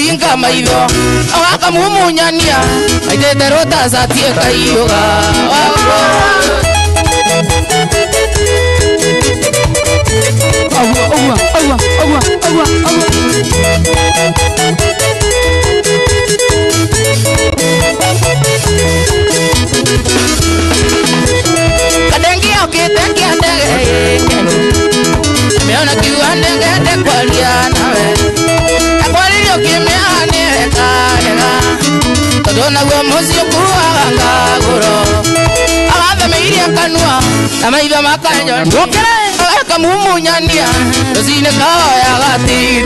Akahinga maitho akamumunyania aitĩte rũtacatie kaiyũga Ũguo, ũguo, ũguo, ũguo, ũguo, ũguo. Kadengi okĩte kĩa ndege keno mĩona kiuga ndengende kwaria nawe akwaririe ũkĩmĩa nĩ wega tondũ naguo mũciĩ ũkuaga ngagũro agathemeirie kanua na maitho makanjoni akamumunyania rũcinĩ kaoya gatigĩra.